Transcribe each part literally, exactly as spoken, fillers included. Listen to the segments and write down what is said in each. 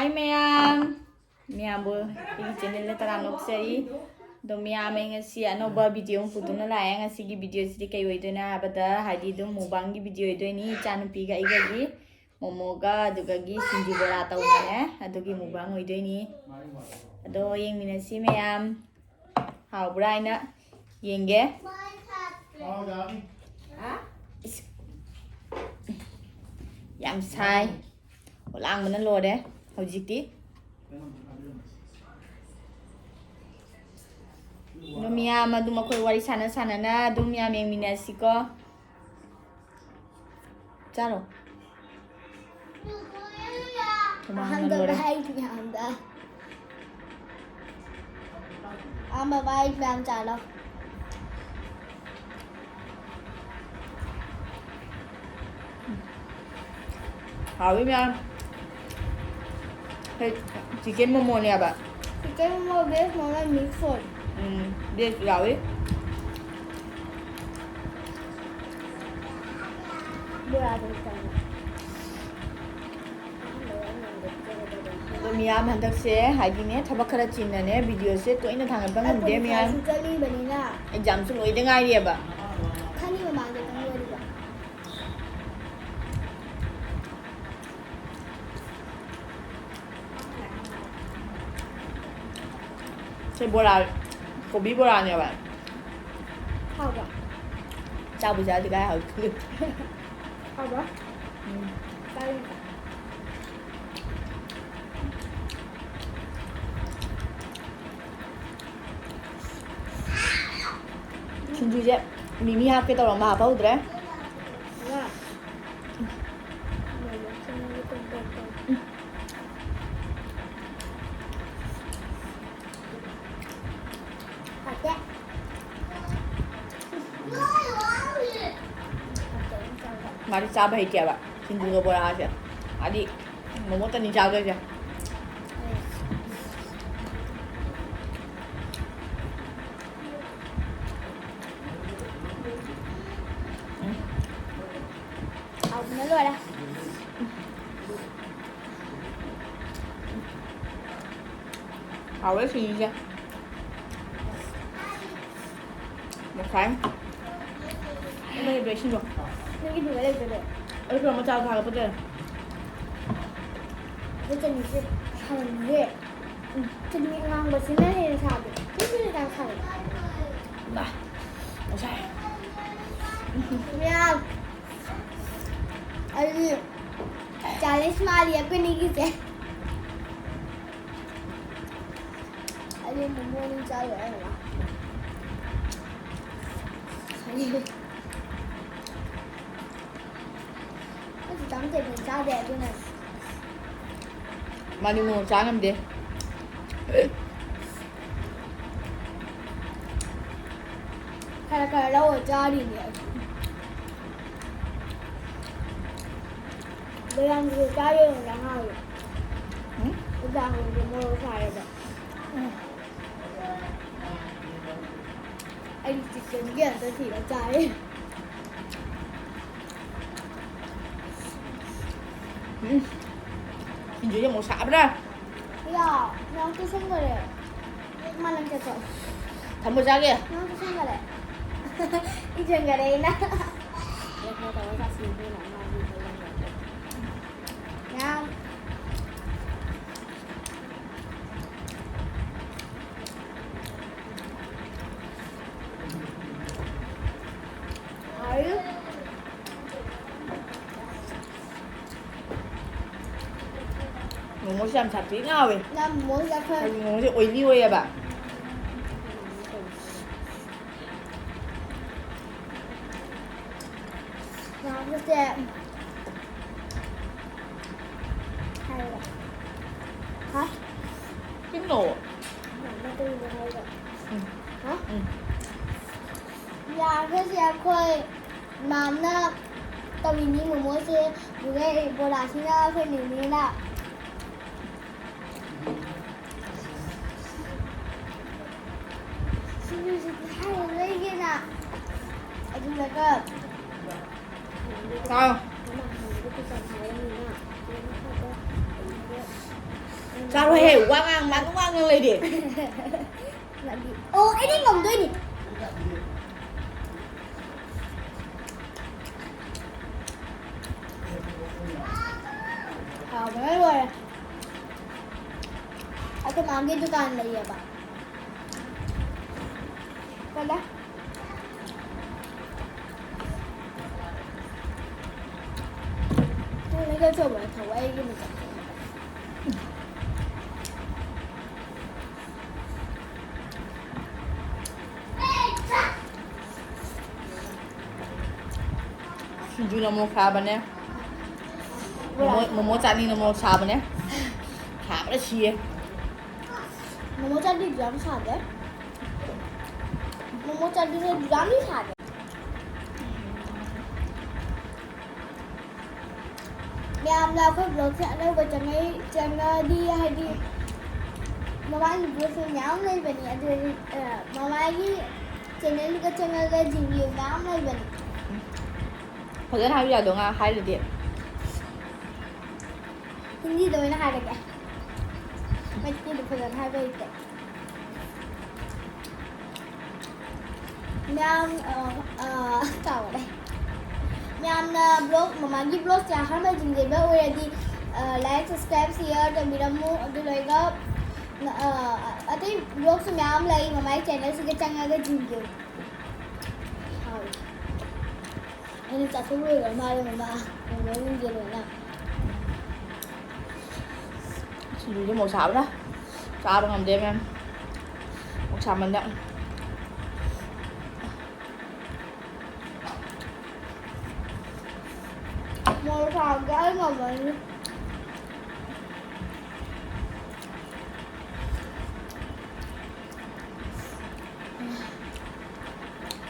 ꯍꯥꯏ ꯃꯌꯥꯝ, ꯃꯌꯥꯝꯕꯨ ꯑꯩꯒꯤ ꯆꯦꯅꯦꯜꯗ ꯇꯔꯥꯝꯅ ꯑꯣꯛꯆꯔꯤ꯫ ꯑꯗꯣ ꯃꯌꯥꯝ, ꯑꯩ ꯉꯁꯤ ꯑꯅꯧꯕ ꯚꯤꯗꯤꯑꯣ ꯑꯃ ꯄꯨꯗꯨꯅ ꯂꯥꯛꯑꯦ꯫ ꯉꯁꯤꯒꯤ ꯚꯤꯗꯤꯑꯣꯁꯤꯗꯤ ꯀꯩ ꯑꯣꯏꯗꯣꯏꯅꯣ ꯍꯥꯏꯕꯗ, ꯍꯥꯏꯗꯤ ꯑꯗꯨꯝ ꯃꯨꯛꯕꯥꯡꯒꯤ ꯚꯤꯗꯤꯑꯣ ꯑꯣꯏꯗꯣꯏꯅꯤ꯫ ꯏꯆꯥꯅꯨꯄꯤꯒ ꯑꯩꯒꯒꯤ ꯃꯣꯃꯣꯒ ꯑꯗꯨꯒꯒꯤ ꯁꯤꯡꯖꯨ ꯕꯣꯔꯥ ꯇꯧꯕꯅꯦ, ꯑꯗꯨꯒꯤ ꯃꯨꯛꯕꯥꯡ ꯑꯣꯏꯗꯣꯏꯅꯤ꯫ ꯑꯗꯣ ꯌꯦꯡꯃꯤꯟꯅꯁꯤ ꯃꯌꯥꯝ꯫ ꯍꯥꯎꯕ꯭ꯔꯥ ꯍꯥꯏꯅ ꯌꯦꯡꯒꯦ꯫ ꯏꯁ, ꯌꯥꯝ ꯁꯥꯏ꯫ ꯑꯣꯂꯥꯡꯕꯅ ꯂꯣꯏꯔꯦ ꯍꯧꯖꯤꯛꯇꯤ꯫ ꯑꯗꯨ ꯃꯤꯌꯥꯝ ꯑꯗꯨꯝ ꯑꯩꯈꯣꯏ ꯋꯥꯔꯤ ꯁꯥꯟꯅ ꯁꯥꯟꯅꯅ ꯑꯗꯨꯝ ꯃꯌꯥꯝ ꯌꯦꯡꯃꯤꯟꯅꯁꯤꯀꯣ꯫ ꯆꯥꯔꯣ꯫ ꯍꯨꯃꯥꯡꯅ ꯑꯍꯥꯟꯕ ꯂꯣꯏꯔꯦ꯫ ꯚꯥꯏ ꯃꯌꯥꯝꯗ꯫ ꯑꯍꯥꯟꯕ ꯚꯥꯏ ꯃꯌꯥꯝ ꯆꯥꯔꯣ꯫ ꯍꯥꯎꯋꯤ ꯃꯌꯥꯝ꯫ ꯍꯦ, ꯆꯤꯀꯟ ꯃꯣꯃꯣꯅꯦꯕ꯫ Chicken momo, veg momo mix ꯑꯣꯏ꯫ ꯎꯝ, ꯚꯦꯖ ꯌꯥꯎꯋꯤ꯫ ꯕꯣꯔꯥꯗꯨ ꯆꯥꯅꯤꯡꯉꯤ꯫ ꯑꯗꯣ ꯃꯤꯌꯥꯝ ꯍꯟꯗꯛꯁꯦ ꯍꯥꯏꯗꯤꯅꯦ, ꯊꯕꯛ ꯈꯔ ꯆꯤꯟꯅꯅꯦ, ꯚꯤꯗꯤꯑꯣꯁꯦ ꯇꯣꯏꯅ ꯊꯥꯡꯒꯠꯄ ꯉꯝꯗꯦ ꯃꯤꯌꯥꯝ꯫ ꯄꯣꯂꯤꯇꯤꯀꯦꯜꯁꯨ ꯆꯠꯂꯤꯕꯅꯤꯅ꯫ ꯑꯦꯛꯖꯥꯝꯁꯨ ꯂꯣꯏꯗ ꯉꯥꯏꯔꯤꯑꯕ꯫ ꯈꯪꯉꯤ ꯃꯃꯥꯡꯗ ꯈꯪꯉꯤ ꯑꯗꯨꯒ꯫ ꯁꯤ ꯕꯣꯔꯥ, ꯀꯣꯕꯤ ꯕꯣꯔꯥꯅꯦꯕ꯫ ꯍꯥꯎꯕ꯭ꯔꯣ? ꯆꯥꯕꯨ ꯆꯥꯗ꯭ꯔꯤ ꯀꯥꯏ ꯍꯥꯎꯗꯣꯏꯅꯣ꯫ ꯍꯥꯎꯕ꯭ꯔꯣ? ꯎꯝ꯫ ꯆꯥꯔꯤꯕ? ꯁꯤꯡꯖꯨꯁꯦ ꯃꯤꯃꯤ ꯍꯥꯞꯀꯦ ꯇꯧꯔꯝꯕ ꯍꯥꯞꯍꯧꯗ꯭ꯔꯦ꯫ ꯉꯥ꯫ ꯍꯥꯎꯇꯦ꯫ ꯃꯥꯗꯤ ꯆꯥꯕ ꯍꯩꯇꯦꯕ ꯁꯤꯡꯖꯨꯒ ꯕꯣꯔꯥꯒꯁꯦ꯫ ꯃꯥꯗꯤ ꯃꯣꯃꯣꯇꯅꯤ ꯆꯥꯗꯣꯏꯁꯦ꯫ ꯎꯝ꯫ ꯍꯥꯎꯕꯅ ꯂꯣꯏꯔꯦ꯫ ꯍꯥꯎꯋꯦ ꯁꯤꯡꯖꯨꯁꯦ꯫ ꯃꯈꯥꯏ꯫ ꯅꯪꯒꯤ ꯕ꯭ꯔꯦꯛꯁꯤꯟꯗꯣ꯫ ꯅꯪꯒꯤ ꯗꯨꯒ ꯂꯩꯕꯗꯣ꯫ ꯑꯩ ꯐꯤꯔꯣꯜ ꯃꯆꯥ ꯊꯥꯒꯠꯄ ꯇꯜꯂꯦ꯫ ꯑꯗꯨ ꯆꯅꯤꯁꯦ ꯁꯥꯃꯟꯈ꯭ꯔꯦ꯫ ꯎꯝ꯫ ꯆꯅꯤ ꯑꯉꯥꯡꯕꯁꯤꯅ ꯍꯦꯟꯅ ꯁꯥꯕ꯫ ꯁꯤ ꯆꯅꯤ ꯀꯌꯥꯝ ꯁꯥꯕ? ꯏꯃꯥ꯫ ꯉꯁꯥꯏ꯫ ꯃꯌꯥꯝ꯫ ꯑꯗꯨꯗꯤ ꯆꯥꯂꯦꯟꯖ ꯃꯥꯜꯂꯤ ꯑꯩꯈꯣꯏꯅꯤꯒꯤꯁꯦ꯫ ꯑꯩꯗꯤ ꯃꯣꯃꯣ ꯑꯗꯨꯝ ꯆꯥ ꯂꯣꯏꯔꯦ ꯍꯥꯏꯕ꯫ ꯑꯩꯁꯨ ꯆꯥꯝꯗꯦ, ꯑꯗꯨꯝ ꯆꯥꯗꯦ, ꯑꯗꯨꯅ꯫ ꯃꯥꯗꯤ ꯃꯣꯃꯣ ꯆꯥ ꯉꯝꯗꯦ꯫ ꯈꯔ ꯈꯔ ꯂꯧꯔ ꯆꯥꯔꯤꯅꯦ ꯑꯩꯁꯨ꯫ ꯕꯗꯥꯝꯁꯨ ꯆꯥ ꯌꯦꯡꯉꯨꯗ ꯍꯥꯎꯋꯦ꯫ ꯎꯝ? ꯕꯗꯥꯝꯁꯨ ꯃꯣꯔꯣꯛ ꯁꯥꯏꯌꯦꯕ꯫ ꯎꯝ꯫ ꯑꯩꯗꯤ ꯆꯤꯛꯀꯟꯒꯤ ꯑꯝꯇ ꯊꯤꯔ ꯆꯥꯔꯦ꯫ ꯎꯝ꯫ ꯁꯤꯡꯖꯨꯁꯦ ꯃꯣꯔꯣꯛ ꯁꯥꯕ꯭ꯔꯥ? ꯌꯥ, ꯅꯪ ꯇꯨꯁꯟꯈꯔꯦ꯫ ꯃꯥ ꯅꯪ ꯆꯠꯊꯣꯛ꯫ ꯊꯝꯃꯣ ꯆꯥꯒꯦ꯫ ꯅꯪ ꯇꯨꯁꯟꯈꯔꯦ꯫ ꯏꯁꯟꯈꯔꯦ ꯑꯩꯅ꯫ ꯌꯥꯝ ꯃꯣꯃꯣꯁꯦ ꯌꯥꯝ ꯁꯥꯊꯤ ꯉꯥꯎꯋꯦ꯫ ꯌꯥꯝ ꯃꯣꯃꯣꯁꯦ ꯈꯔ ꯍꯥꯏꯗꯤ ꯃꯣꯃꯣꯁꯦ ꯑꯣꯏꯂꯤ ꯑꯣꯏꯌꯦꯕ꯫ ꯉꯥꯡꯕꯁꯦ ꯍꯥꯏꯔꯒ꯫ ꯍꯥ? ꯀꯩꯅꯣ? ꯃꯥꯃ ꯇꯧꯔꯤꯅꯦ ꯍꯥꯏꯔꯒ꯫ ꯎꯝ꯫ ꯍꯥ? ꯎꯝ꯫ ꯌꯥꯈ꯭ꯔꯁꯦ ꯑꯩꯈꯣꯏ ꯃꯥꯝꯅ ꯇꯧꯔꯤꯅꯤ ꯃꯣꯃꯣꯁꯦ, ꯑꯗꯨꯒ ꯕꯣꯔꯥꯁꯤꯅ ꯑꯩꯈꯣꯏ ꯅꯦꯅꯦꯅ꯫ ꯁꯤꯡꯖꯨꯁꯤꯗꯤ ꯍꯥꯏꯔꯔꯣꯏꯒꯦꯅ꯫ ꯑꯗꯨꯗꯨꯒ ꯆꯥꯎ꯫ ꯃꯃꯥꯡ ꯍꯪꯕꯗ ꯀꯤꯆꯟ ꯍꯥꯏꯔꯝꯃꯤꯅ꯫ ꯆꯥꯔꯣꯏꯍꯦ, ꯋꯥ ꯉꯥꯡ, ꯃꯥ ꯑꯗꯨꯝ ꯉꯥꯡ ꯂꯩꯔꯦ꯫ ꯑꯣ, ꯑꯩꯗꯤ ꯉꯝꯗꯣꯏꯅꯤ꯫ ꯍꯥꯎꯕꯅ ꯂꯣꯏꯔꯦ꯫ ꯑꯩꯈꯣꯏ ꯃꯥꯒꯤ ꯗꯨꯀꯥꯟ ꯂꯩꯌꯦꯕ꯫ ꯀꯗꯥ? ꯅꯪ ꯂꯩꯀꯦꯜ ꯆꯧꯕ ꯊꯧꯕ ꯑꯩꯒꯤ ꯃꯇꯝ꯫ ꯁꯤꯡꯖꯨꯅ ꯃꯣꯔꯣꯛ ꯁꯥꯕꯅꯦ꯫ ꯃꯣꯃꯣ, ꯃꯣꯃꯣ ꯆꯥꯅꯤꯅ ꯃꯣꯔꯣꯛ ꯁꯥꯕꯅꯦ꯫ ꯁꯥꯕꯅ ꯁꯤꯌꯦ꯫ ꯃꯣꯃꯣ ꯆꯥꯅꯤꯡꯗꯤ ꯌꯥꯝ ꯁꯥꯗꯦ꯫ ꯃꯣꯃꯣ ꯆꯥꯅꯤꯡꯉꯦ, ꯌꯥꯝꯗꯤ ꯁꯥꯗꯦ꯫ ꯃꯌꯥꯝꯅ ꯑꯩꯈꯣꯏ vlogꯁꯦ ꯑꯅꯧꯕ ꯆꯪꯉꯛꯏ, ꯆꯪꯉꯛꯑꯗꯤ ꯍꯥꯏꯗꯤ ꯃꯃꯥꯡꯒꯤ vlogꯁꯨ ꯃꯌꯥꯝ ꯂꯩꯕꯅꯤ, ꯑꯗꯨ, ꯑ, ꯃꯃꯥꯒꯤ channelꯗꯨꯒ ꯆꯪꯉꯒ ꯌꯦꯡꯕꯤꯌꯨ, ꯃꯌꯥꯝ ꯂꯩꯕꯅꯤ꯫ ꯐꯖꯅ ꯍꯥꯏꯕ ꯌꯥꯗꯣ ꯉꯥ ꯍꯥꯏꯔꯗꯤ꯫ ꯍꯤꯟꯗꯤꯗ ꯑꯣꯏꯅ ꯍꯥꯏꯔꯒꯦ꯫ ꯃꯩꯇꯩꯗ ꯐꯖꯅ ꯍꯥꯏꯕ ꯍꯩꯇꯦ꯫ ꯃꯌꯥꯝ, ꯑ, ꯑ, ꯀꯥꯎꯔꯦ꯫ ꯃꯌꯥꯝꯅ vlog, ꯃꯃꯥꯒꯤ vlogꯁꯦ ꯑꯍꯥꯟꯕ ꯌꯦꯡꯖꯕ ꯑꯣꯏꯔꯗꯤ, ꯑ, like, subscribe, share ꯇꯧꯕꯤꯔꯝꯃꯨ꯫ ꯑꯗꯨ ꯂꯣꯏꯔꯒ, ꯑ, ꯑꯇꯩ vlogꯁꯨ ꯃꯌꯥꯝ ꯂꯩ, ꯃꯃꯥꯒꯤ channelꯁꯤꯗ ꯆꯪꯉꯒ ꯌꯦꯡꯕꯤꯌꯨ꯫ ꯍꯥꯎ꯫ ꯑꯩꯅ ꯆꯥꯊꯣꯛ ꯂꯣꯏꯈ꯭ꯔ ꯃꯥꯜꯂꯦ ꯃꯃꯥ꯫ ꯃꯣꯃꯣꯁꯤꯡꯁꯦ ꯂꯣꯏꯅ꯫ ꯁꯤꯡꯖꯨꯁꯦ ꯃꯣꯔꯣꯛ ꯁꯥꯕꯅ ꯆꯥꯕ ꯉꯝꯗꯦ ꯃꯌꯥꯝ꯫ ꯃꯣꯔꯣꯛ ꯁꯥꯃꯟꯗ꯫ ꯃꯣꯔꯣꯛ ꯁꯥꯕꯗꯤ ꯑꯩ ꯉꯝꯃꯅꯤ꯫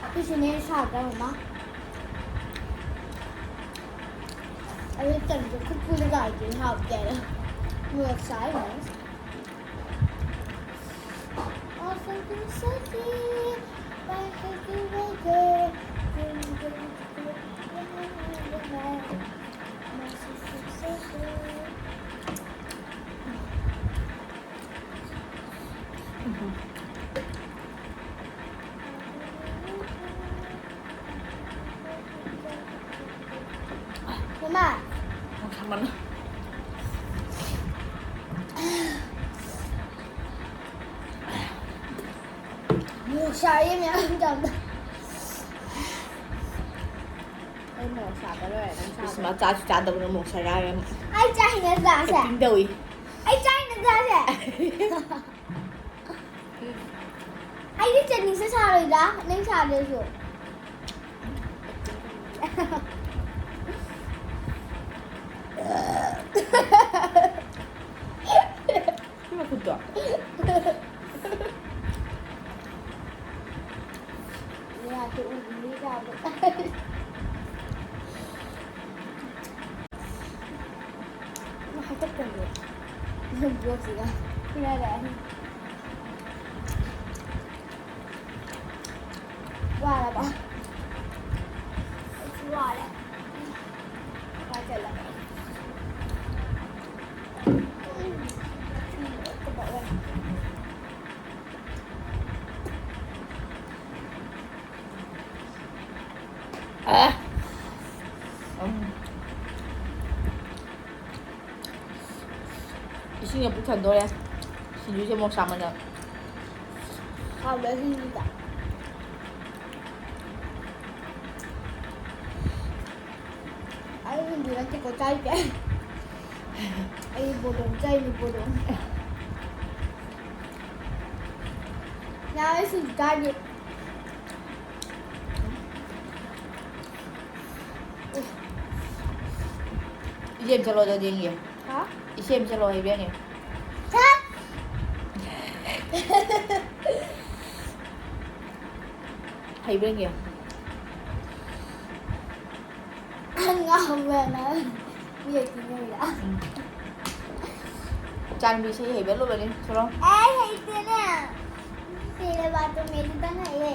ꯑꯩꯈꯣꯏꯁꯨꯅꯦ ꯁꯥꯗ꯭ꯔꯥ ꯃꯃꯥ? ꯑꯗꯨ ꯇꯟꯗꯣ ꯈꯨꯠ ꯄꯨꯔꯒ ꯂꯥꯛꯑꯗꯤ ꯍꯥꯎꯇꯦ ꯍꯥꯏꯔ꯫ ꯃꯣꯔꯣꯛ ꯆꯥꯏ ꯃꯌꯥꯝ꯫ ꯃꯣꯔꯣꯛ ꯁꯥꯏꯌꯦ ꯃꯌꯥꯝ ꯇꯧꯗ꯫ ꯑꯩ ꯃꯣꯔꯣꯛ ꯁꯥꯕ ꯂꯣꯏꯔꯦ, ꯅꯪ ꯏꯁ, ꯆꯥꯗ꯭ꯔꯣ? ꯃꯥ ꯆꯥꯁꯨ ꯆꯥꯗꯕꯅ ꯃꯣꯔꯣꯛ ꯁꯥꯏꯔꯥ ꯍꯥꯏꯔꯒ ꯑꯩ ꯆꯥꯏ ꯍꯩꯅꯗ꯭ꯔꯥ ꯁꯦ? Acting ꯇꯧꯏ꯫ ꯑꯩ ꯆꯥꯏ ꯍꯩꯅꯗ꯭ꯔꯥ ꯁꯦ? ꯑꯩꯗꯤ ꯆꯠꯅꯤꯁꯦ ꯁꯥꯔꯣꯏꯗ꯭ꯔꯥ? ꯅꯪ ꯁꯥꯗ꯭ꯔꯁꯨ꯫ ꯁꯤ ꯃꯈꯨꯠꯇꯣ꯫ ꯃꯌꯥꯝꯁꯨ ꯎꯕꯤꯅꯤ ꯀꯥꯏꯅ꯫ ꯍꯥꯏꯗꯣꯛꯀꯅꯤ꯫ ꯅꯪ ꯕ꯭ꯂꯣꯛꯁꯤꯒ ꯄꯤꯔꯛꯑꯅꯤ꯫ ꯋꯥꯔꯕ? ꯑꯩꯁꯨ ꯋꯥꯔꯦ꯫ ꯀꯥꯏ ꯆꯠꯂꯒꯦ? ꯎꯝ꯫ ꯎꯝ꯫ ꯑ꯫ ꯎꯝ꯫ ꯏꯁꯤꯡꯅ ꯄꯨꯛ ꯊꯟꯗꯣꯔꯦ꯫ ꯁꯤꯡꯖꯨꯁꯦ ꯃꯣꯔꯣꯛ ꯁꯥꯃꯟꯗꯅ꯫ ꯍꯥꯎꯕ꯭ꯔꯥ ꯁꯤꯡꯖꯨꯗꯣ? ꯑꯩ ꯁꯤꯡꯖꯨ ꯅꯠꯇꯦꯀꯣ ꯆꯥꯏꯁꯦ꯫ ꯑꯩ ꯕꯣꯗꯣꯝ ꯆꯥꯏꯅꯤ, ꯕꯣꯗꯣꯝ꯫ ꯌꯥꯔꯦ, ꯁꯤꯡꯖꯨ ꯆꯥꯗꯦ꯫ ꯏꯆꯦꯝ ꯆꯠꯂꯣ ꯑꯗꯨꯗꯤ ꯌꯦꯡꯒꯦ꯫ ꯍꯥ? ꯏꯆꯦꯝ ꯆꯠꯂꯣ ꯍꯩꯕ꯭ꯔꯥ ꯌꯦꯡꯒꯦ꯫ ꯆꯠ! ꯍꯩꯕ꯭ꯔꯥ ꯌꯦꯡꯒꯦ꯫ ꯉꯥꯎꯕ꯭ꯔꯥ ꯅꯪ? ꯃꯤ ꯂꯩꯇ꯭ꯔꯤꯉꯩꯗ꯫ ꯎꯝ꯫ ꯏꯆꯥꯅꯨꯄꯤ ꯏꯁꯩ ꯍꯩꯕ ꯂꯣꯏꯔꯦ꯫ ꯊꯣꯛꯂꯛꯑꯣ꯫ ꯑꯩ ꯍꯩꯇꯦꯅꯦ꯫ ꯇꯦꯔꯦ ꯕꯥꯇꯣ ꯃꯦꯔꯤ ꯇꯪ ꯍꯩꯌꯦ꯫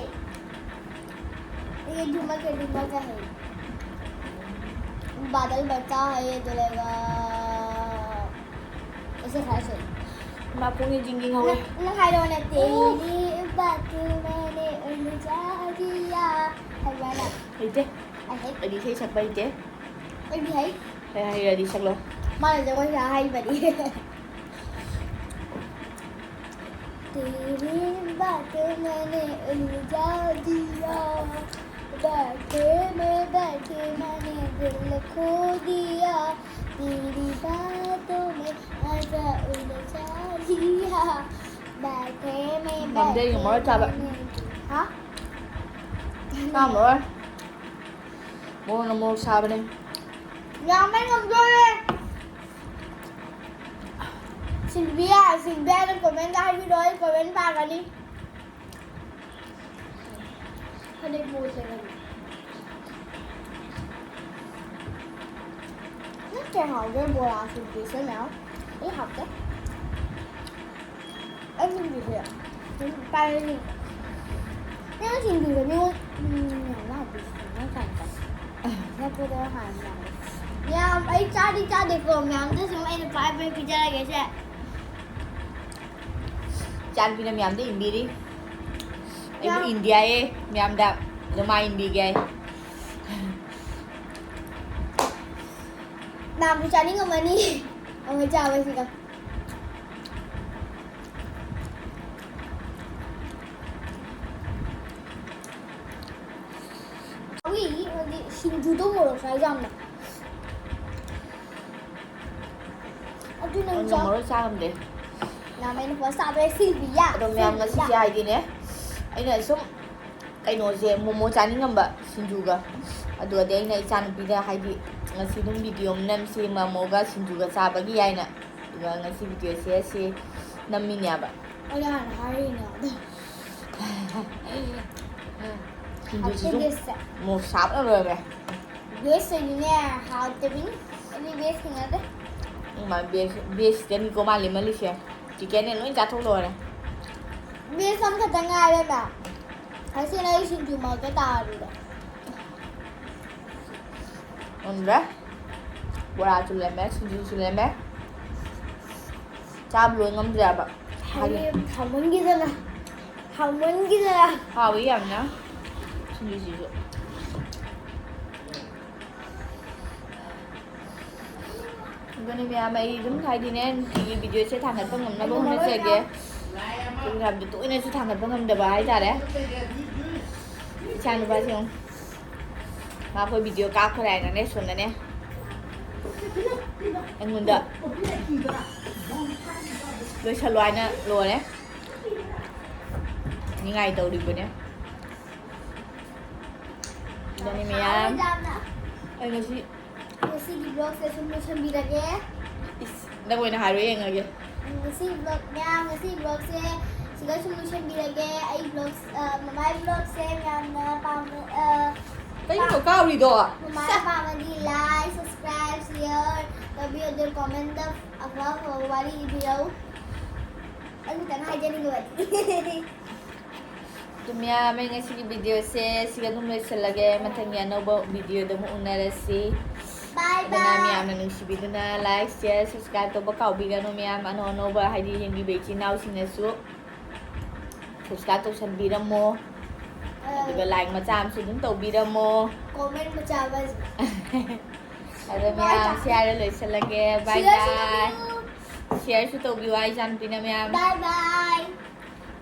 ये झुमक है, झुमक है। बादल बरसा है, ये जलेगा। ऐसे खा से। ꯏꯃꯥ ꯈꯣꯡꯁꯦ ꯖꯤꯡ ꯖꯤꯡ ꯍꯧꯋꯦ꯫ ꯅꯪ, ꯅꯪ ꯍꯥꯏꯔꯛꯑꯣꯅꯦ, तेरी बात मैंने उलझा दिया꯫ ꯍꯩꯕ꯭ꯔꯥ ꯅꯪ? ꯍꯩꯇꯦ꯫ ꯑꯩ ꯍꯩ꯫ ꯑꯩꯗꯤ ꯏꯁꯩ ꯁꯛꯄ ꯍꯩꯇꯦ꯫ ꯑꯩꯗꯤ ꯍꯩ꯫ ꯍꯩ, ꯍꯩꯔꯗꯤ ꯁꯛꯂꯛꯑꯣ꯫ ꯃꯥꯅ ꯖꯒꯣꯏ ꯁꯥ ꯍꯩꯕꯅꯤ꯫ तेरी बातें मैंने उलझा दिया, बैठे में बैठे मैंने दिल खो दिया। तेरी बातों में ऐसा उलझा दिया, बैठे में ꯉꯝꯗꯦ, ꯑꯩ ꯉꯝꯃꯔꯣꯏ ꯆꯥꯕ꯫ ꯍꯥ? ꯆꯥꯔꯝꯃꯔꯣꯏ꯫ ꯃꯣꯔꯣꯛꯅ ꯃꯣꯔꯣꯛ ꯁꯥꯕꯅꯦ꯫ ꯌꯥꯝꯃꯦ, ꯉꯝꯗꯣꯔꯦ꯫ ꯁꯤꯜꯚꯤꯌꯥ, ꯁꯤꯜꯚꯤꯌꯥꯅ comment ꯍꯥꯏꯕꯤꯔꯣ, ꯑꯩ comment ꯄꯥꯒꯅꯤ꯫ ꯐꯅꯦꯛ ꯃꯣꯏ ꯁꯦꯠꯂꯅꯤ꯫ ꯅꯪ ꯀꯩ ꯍꯥꯎꯒꯦ? ꯕꯣꯔꯥ, ꯁꯤꯡꯖꯨꯁꯦ ꯃꯌꯥꯝ꯫ ꯑꯩ ꯍꯥꯞꯀꯦ꯫ ꯑꯩ ꯁꯤꯡꯖꯨꯁꯦ ꯑꯗꯨꯝ ꯄꯥꯏꯔꯅꯤ꯫ ꯅꯪ ꯁꯤꯡꯖꯨꯁꯦ ꯃꯤꯉꯣꯟ, ꯎꯝ, ꯌꯥꯝ ꯂꯥꯎꯗꯦ꯫ ꯅꯪ ꯆꯥꯅꯤꯡꯕ? ꯅꯠꯇ꯭ꯔꯒ ꯍꯥꯟꯅ ꯌꯥꯝ, ꯌꯥꯝ ꯑꯩ ꯆꯥꯗꯤ ꯆꯥꯗꯦꯀꯣ, ꯃꯌꯥꯝꯗ ꯁꯨꯝ ꯑꯩꯅ ꯄꯥꯏ ꯄꯥꯏ ꯄꯤꯖꯔꯒꯦꯁꯦ꯫ ꯏꯆꯥꯅꯨꯄꯤꯅ ꯃꯌꯥꯝꯗ ꯏꯟꯕꯤꯔꯤ꯫ ꯑꯩꯕꯨ ꯌꯥꯝ ꯏꯟꯗꯦ ꯍꯥꯏꯌꯦ, ꯃꯌꯥꯝꯗ ꯑꯗꯣ ꯃꯥ ꯏꯟꯕꯤꯒꯦ ꯍꯥꯏ꯫ ꯃꯌꯥꯝꯁꯨ ꯆꯥꯅꯤꯡꯉꯝꯃꯅꯤ ꯑꯃ ꯆꯥꯕꯁꯤꯒ꯫ ꯍꯥꯎꯋꯤ, ꯍꯥꯏꯗꯤ ꯁꯤꯡꯖꯨꯗꯣ ꯃꯣꯔꯣꯛ ꯁꯥꯏ ꯌꯥꯝꯅ꯫ ꯑꯗꯨ ꯅꯪ ꯑꯩ ꯆꯥ-, ꯉꯝꯃꯔꯣꯏ, ꯆꯥ ꯉꯝꯗꯦ꯫ ꯅꯃꯥꯏ ꯅꯨꯄꯥ ꯆꯥꯕ ꯁꯤꯜꯕꯤꯌꯥ, ꯑꯗꯣ ꯃꯌꯥꯝ ꯁꯤꯜꯕꯤꯌꯥ꯫ ꯉꯁꯤꯁꯦ ꯍꯥꯏꯗꯤꯅꯦ, ꯑꯩꯅ ꯁꯨꯝ ꯀꯩꯅꯣꯁꯦ, ꯃꯣꯃꯣ ꯆꯥꯅꯤꯡꯉꯝꯕ ꯁꯤꯡꯖꯨꯒ꯫ ꯑꯗꯨꯒꯗꯤ ꯑꯩꯅ ꯏꯆꯥꯅꯨꯄꯤꯗ ꯍꯥꯏꯗꯤ, "ꯉꯁꯤ ꯑꯗꯨꯝ video ꯑꯃ ꯅꯝꯁꯤ, ꯃꯣꯃꯣꯒ ꯁꯤꯡꯖꯨꯒ ꯆꯥꯕꯒꯤ" ꯍꯥꯏꯅ꯫ ꯑꯗꯨꯒ ꯉꯁꯤ videoꯁꯦ ꯁꯤ ꯅꯝꯃꯤꯅꯦꯕ꯫ ꯑꯩꯅ ꯍꯥꯟꯅ ꯍꯥꯏꯔꯤꯅꯦ ꯑꯗꯣ꯫ ꯁꯤꯡꯖꯨꯁꯤꯁꯨ ꯍꯥꯎꯇꯦ ꯕꯦꯁꯁꯦ꯫ ꯃꯣꯔꯣꯛ ꯁꯥꯕꯅ ꯂꯣꯏꯔꯦ꯫ ꯕꯦꯁꯇꯗꯤꯅꯦ ꯍꯥꯎꯇꯕꯤꯅꯤ꯫ ꯑꯩꯗꯤ ꯕꯦꯁ ꯍꯩꯅꯗꯦ꯫ ꯎꯝ, ꯃꯥ ꯕꯦꯁ, ꯕꯦꯁꯇꯅꯤꯀꯣ ꯃꯥ ꯂꯦꯝꯍꯜꯂꯤꯁꯦ꯫ Chickenꯅꯦ ꯂꯣꯏ ꯆꯥꯊꯣꯛ ꯂꯣꯏꯔꯦ꯫ ꯕꯦꯁ ꯑꯃꯈꯛꯇ ꯉꯥꯏꯔꯦꯕ꯫ ꯑꯁꯤꯅ ꯑꯩ ꯁꯤꯡꯖꯨ ꯃꯔꯛꯇ ꯇꯥꯔꯨꯔꯦ꯫ ꯉꯝꯗ꯭ꯔꯦ꯫ ꯕꯣꯔꯥꯁꯨ ꯂꯦꯝꯃꯦ, ꯁꯤꯡꯖꯨꯁꯨ ꯂꯦꯝꯃꯦ꯫ ꯆꯥꯕ ꯂꯣꯏ ꯉꯝꯗ꯭ꯔꯦꯕ꯫ ꯍꯥꯏꯗꯤ ꯍꯥꯎꯃꯟꯈꯤꯗꯅ, ꯍꯥꯎꯃꯟꯈꯤꯗꯅ꯫ ꯍꯥꯎꯋꯤ ꯌꯥꯝꯅ ꯁꯤꯡꯖꯨꯁꯤꯁꯨ꯫ ꯑꯗꯨꯅꯤ ꯃꯌꯥꯝ, ꯑꯩ ꯑꯗꯨꯝ ꯍꯥꯏꯗꯤꯅꯦ, ꯅꯨꯡꯇꯤꯒꯤ videoꯁꯦ ꯊꯥꯡꯒꯠꯄ ꯉꯝꯅꯕ ꯍꯣꯠꯅꯖꯒꯦ꯫ ꯄ꯭ꯔꯣꯒ꯭ꯔꯥꯝꯗꯣ ꯇꯣꯏꯅꯁꯨ ꯊꯥꯡꯒꯠꯄ ꯉꯝꯗꯕ ꯍꯥꯏꯇꯥꯔꯦ꯫ ꯏꯆꯥ ꯅꯨꯄꯥꯁꯦ ꯌꯦꯡꯉꯨ꯫ ꯃꯥ ꯑꯩꯈꯣꯏ ꯚꯤꯗꯤꯑꯣ ꯀꯥꯞꯈ꯭ꯔꯦ ꯍꯥꯏꯅꯅꯦ ꯁꯣꯝꯗꯅꯦ꯫ ꯑꯩꯉꯣꯟꯗ ꯂꯣꯏꯁꯜꯂꯣ ꯍꯥꯏꯅ ꯂꯣꯏꯔꯦ꯫ ꯅꯤꯡꯉꯥꯏ ꯇꯧꯔꯤꯕꯅꯦ꯫ ꯑꯗꯨꯅꯤ ꯃꯌꯥꯝ꯫ ꯑꯩ ꯉꯁꯤ ꯉꯁꯤꯒꯤ vlogꯁꯦ ꯁꯨꯝ ꯂꯣꯏꯁꯟꯕꯤꯔꯒꯦ꯫ ꯏꯁ, ꯅꯪ ꯑꯣꯏꯅ ꯍꯥꯏꯔꯣ ꯌꯦꯡꯉꯒꯦ꯫ ꯉꯁꯤ vlog, ꯃꯌꯥꯝ, ꯉꯁꯤ vlogꯁꯦ ꯁꯤꯒ ꯁꯨꯝ ꯂꯣꯏꯁꯟꯕꯤꯔꯒꯦ꯫ ꯑꯩ vlog, ꯑ, ꯃꯃꯥꯏ vlogꯁꯦ ꯃꯌꯥꯝꯅ ꯄꯥꯝꯕ, ꯑ, ꯀꯩꯅꯣ ꯀꯥꯎꯔꯤꯗꯣ? ꯃꯃꯥꯏ ꯄꯥꯝꯃꯗꯤ like, subscribe, share ꯇꯧꯕꯤꯌꯨ, ꯑꯗꯨꯒ commentꯗ ꯑꯐ ꯑꯐꯕ ꯋꯥꯔꯤ ꯏꯕꯤꯔꯧ꯫ ꯑꯗꯨ ꯈꯤꯇꯪ ꯍꯥꯏꯖꯅꯤꯡꯕꯅꯤ꯫ ꯑꯗꯨ ꯃꯌꯥꯝ, ꯑꯩ ꯉꯁꯤꯒꯤ ꯚꯤꯗꯤꯑꯣꯁꯦ ꯁꯤꯒ ꯑꯗꯨꯝ ꯂꯣꯏꯁꯤꯜꯂꯒꯦ꯫ ꯃꯊꯪꯒꯤ ꯑꯅꯧꯕ ꯚꯤꯗꯤꯑꯣꯗ ꯑꯃꯨꯛ ꯎꯅꯔꯁꯤ꯫ Bye ꯑꯗꯨꯅ bye꯫ ꯃꯌꯥꯝꯅ ꯅꯨꯡꯁꯤꯕꯤꯗꯨꯅ like, share, subscribe ꯇꯧꯕ ꯀꯥꯎꯕꯤꯒꯅꯨ꯫ ꯃꯌꯥꯝ ꯑꯅꯧ ꯑꯅꯧꯕ, ꯍꯥꯏꯗꯤ ꯌꯦꯡꯕꯤꯕ ꯏꯆꯤꯟ ꯏꯅꯥꯎꯁꯤꯡꯅꯁꯨ subscribe ꯇꯧꯁꯟꯕꯤꯔꯝꯃꯣ꯫ ꯑꯗꯨꯒ like ꯃꯆꯥ ꯑꯃꯁꯨ ꯑꯗꯨꯝ ꯇꯧꯕꯤꯔꯝꯃꯣ꯫ Comment ꯃꯆꯥ ꯑꯃꯁꯨ꯫ ꯑꯗꯣ ꯃꯌꯥꯝ share ꯂꯣꯏꯁꯤꯜꯂꯒꯦ꯫ Bye bye꯫ Shareꯁꯨ ꯇꯧꯕꯤꯌꯨ꯫ Shareꯁꯨ ꯇꯧꯕꯤꯌꯨ, ꯑꯩ ꯏꯆꯥꯅꯨꯄꯤꯅ ꯃꯌꯥꯝ꯫ Bye bye꯫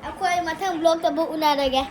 ꯑꯩꯈꯣꯏ ꯃꯊꯪ vlogꯇ ꯑꯃꯨꯛ ꯎꯅꯔꯒꯦ꯫